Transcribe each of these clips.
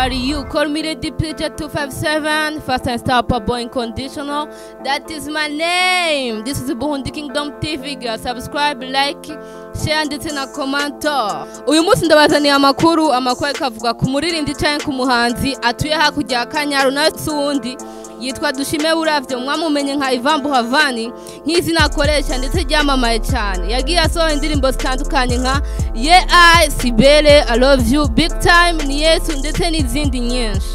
are you? Call me Lady Pleasure 257, first and star boy conditional. That is my name. This is Burundi Kingdom TV. Girl, subscribe, like, share ndetse na comment. Uyu munsi ndabazaniye amakuru, amakuru akavuga ku muririmbyi canke ku muhanzi atuye hakurya ya Kanyaru, nawe si uwundi yitwa Dushime Buravyo, mwamumenye nka Yvan Buravan nk'izina akoresha ndetse ryamamaye cyane. Yagiye asohora indirimbo zitandukanye nka Yeah I, Sibele, I Love You, Big Time, Ni Yesu ndetse n'izindi nyinshi.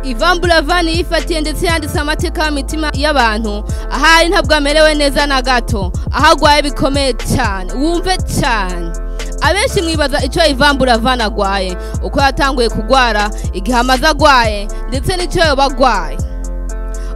Yvan Buravan yifatiye ndetse yanditse amateka y'imitima y'abantu, ahari ntabwo amerewe neza na gato, aho agwaye bikomeye cyane, wumve cyane. Abenshi mwibaza icyo Yvan Buravan agwaye, uko yatanguye kugwara, igihe amaze agwaye ndetse n'icyo yoba agwaye.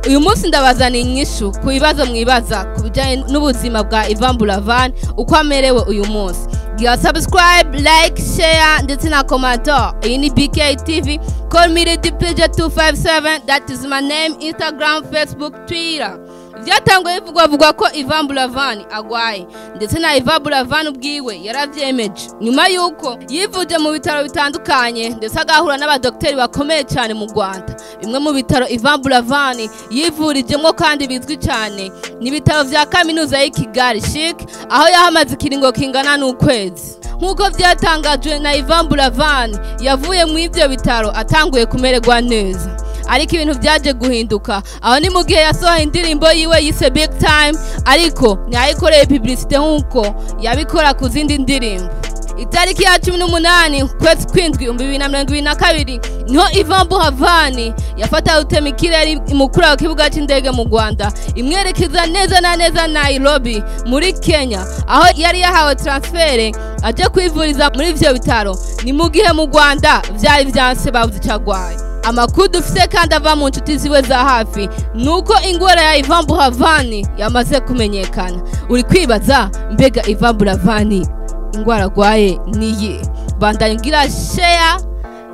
Uyu munsi ndabazaniye inyishu ku bibazo mwibaza ku bijyanye n'ubuzima bwa Yvan Buravan, uko amerewe uyu munsi. Gira subscribe, like, share ndetse na comment. Iyi ni BK TV. Call me Lady Pleasure 257. That is my name. Instagram, Facebook, Twitter. Vyatanguye bivugwa ko Yvan Buravan agwaye, ndetse na Yvan Buravan ubwiwe yaravyemeje nyuma yuko yivuje mu bitaro bitandukanye ndetse agahura n'abadokteri bakomeye cyane mu Rwanda. Bimwe mu bitaro Yvan Buravan yivurijemo kandi bizwi cyane ni ibitaro vya kaminuza y'i Kigali CHUK, aho yahamaze ikiringo kingana n'ukwezi. Nk'uko vyatangajwe na Yvan Buravan, yavuye mu ivyo bitaro atanguye kumererwa neza, ariko ibintu byaje guhinduka aho ni mu gihe yasohoye indirimbo yiwe yise Big Time, ariko ntiyayikoreye publicité nk'uko yabikora ku zindi ndirimbo. Itariki ya 18 ukwezi kw'indwi 2022 niho Yvan Buravan yafata rutemikirere imukura ku kibuga cy'indege mu Rwanda, imwerekeza neza na neza Nairobi muri Kenya, aho yari yahawe transfert aje kwivuriza muri ivyo bitaro. Ni mu gihe mu Rwanda vyari vyanse, babuze ico agwaye. Amakuru dufise kandi ava mu nshuti ziwe za hafi nuko ingwara ya Yvan Buravan yamaze kumenyekana. Uri kwibaza mbega Yvan Buravan ingwara agwaye niye? Bandanye ngira share,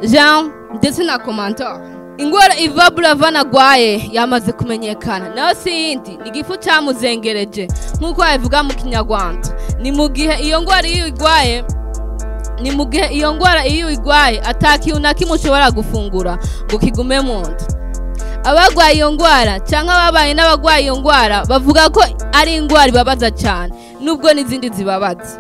j'aime ndetse na commentaire. Ingwara Yvan Buravan agwaye yamaze kumenyekana, nayo si yindi, ni igifu cyamuzengereje nk'uko babivuga mu Kinyarwanda. Ni mu gihe iyo ngwara iyo igwaye, ni mu gihe iyo ngwara iyo uyigwaye ata kintu na kimwe ushobora gufungura ngo kigume mu nda. Abagwaye iyo ngwara cyangwa ababaye n'abagwaye iyo ngwara bavuga ko ari ingwara ibabaza cyane, nubwo n'izindi zibabaza.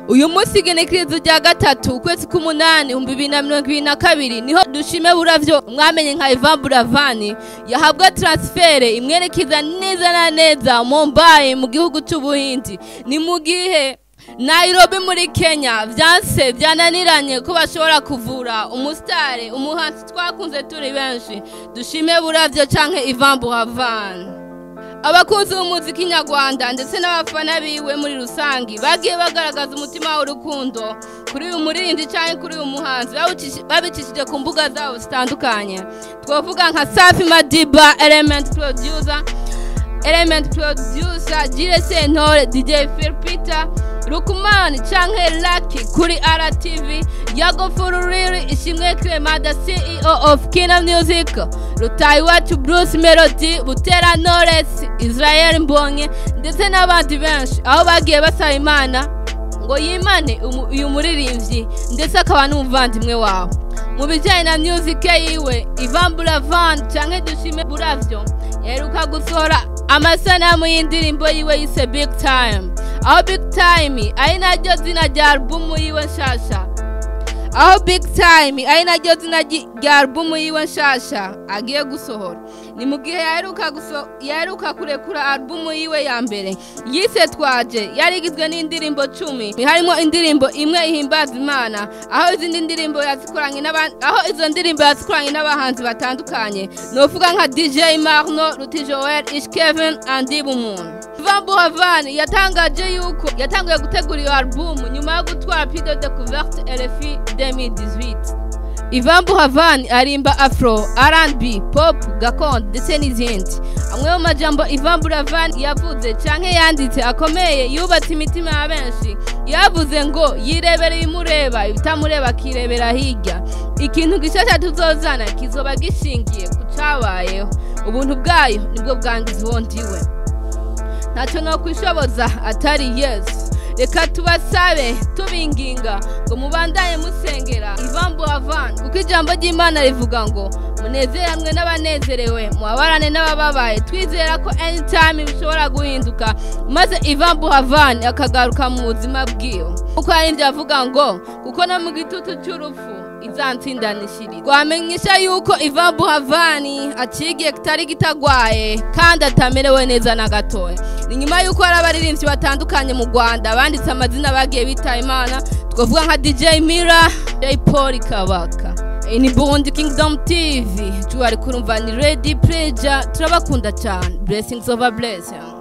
Uyu munsi igenekerezo rya 3 ukwezi k'umunani 2022 niho Dushime Buravyo mwamenye nka Yvan Buravan yahabwa transfert imwerekeza neza na neza Mumbai mu gihugu cy'Ubuhindi. Ni mu gihe Nairobi muri Kenya vyanse vyananiranye ko bashobora kuvura umusitare, umuhanzi twakunze turi benshi, Dushime Buravyo canke Yvan Buravan. Abakunzi b'umuziki nyarwanda ndetse n'abafana biwe muri rusangi bagiye bagaragaza umutima w'urukundo kuri uyu muririmbyi canke kuri uyu muhanzi babicishije ku mbuga zabo zitandukanye. Twavuga nka Safi Madiba, Element Producer, Jules Sentore, DJ Phil Peter, Lukman canke Lucky kuri RTV, Yago Fururiri, Ishimwe Clement, the CEO of Kina Music, Rutahiwacu Bruce Melody, Butera Knowless, Israel Mbonye ndetse n'abandi benshi, aho bagiye basaba Imana ngo yimane uyu muririmbyi ndetse akaba n'umuvandimwe wabo. Mu bijyanye na music yiwe, Yvan Buravan canke Dushime Buravyo yaheruka gusohora amasanamu y'indirimbo yiwe yise Big Time, aho Big Time ari naryo zina rya albumu yiwe nshasha, aho Big Time ari naryo zina rya albumu yiwe nshasha agiye gusohora. Ni mu gihe yaheruka kurekura albumu yiwe ya mbere yise Twaje, yari igizwe n'indirimbo 10, harimo indirimbo imwe ihimbaza Imana, aho izo ndirimbo yazikoranye n'abahanzi batandukanye, novuga nka DJ Marno, Ruti Joel, Ish Kevin, Andy Bumuntu. Yvan Buravan yatangaje yuko yatanguye gutegura iyo albumu nyuma yo gutwara Prix de Découverte RFI 2018. Yvan Buravan arimba Afro, R&B, Pop, gakondo ndetse n'izindi. Amwe mu majambo Yvan Buravan yavuze canke yanditse akomeye yubatse imitima ya benshi, yavuze ngo yirebera ibimureba, ibitamureba akirebera hirya. Ikintu gishasha tuzozana kizoba gishingiye ku cabayeho, ubuntu bwayo nibwo bwangiza uwo ndiwe, ntacyo no kwishoboza atari Yesu. Reka tubasabe tubinginga ngo mubandanye musengera Yvan Buravan, kuko ijambo ry'Imana rivuga ngo munezeranwe n'abanezerewe, mubabarane n'abababaye. Twizera ko anytime bishobora guhinduka maze Yvan Buravan akagaruka mu buzima bwiwe, kuko hari avuga ngo kuko no mu gitutu cy'urupfu izantsindanishiriza. Twamenyesha yuko Yvan Buravan acigiye kitari gitagwaye kandi atamerewe neza na gatoya. Ni nyuma yuko hari abaririmbyi batandukanye mu Rwanda banditse amazina bagiye bita Imana, twavuga nka DJ Mira, Jay Paul Kabaka. Iyi ni Burundi Kingdom TV, tuwari kurumva ni Ready Pleasure. Turabakunda cyane. Blessings over blessings.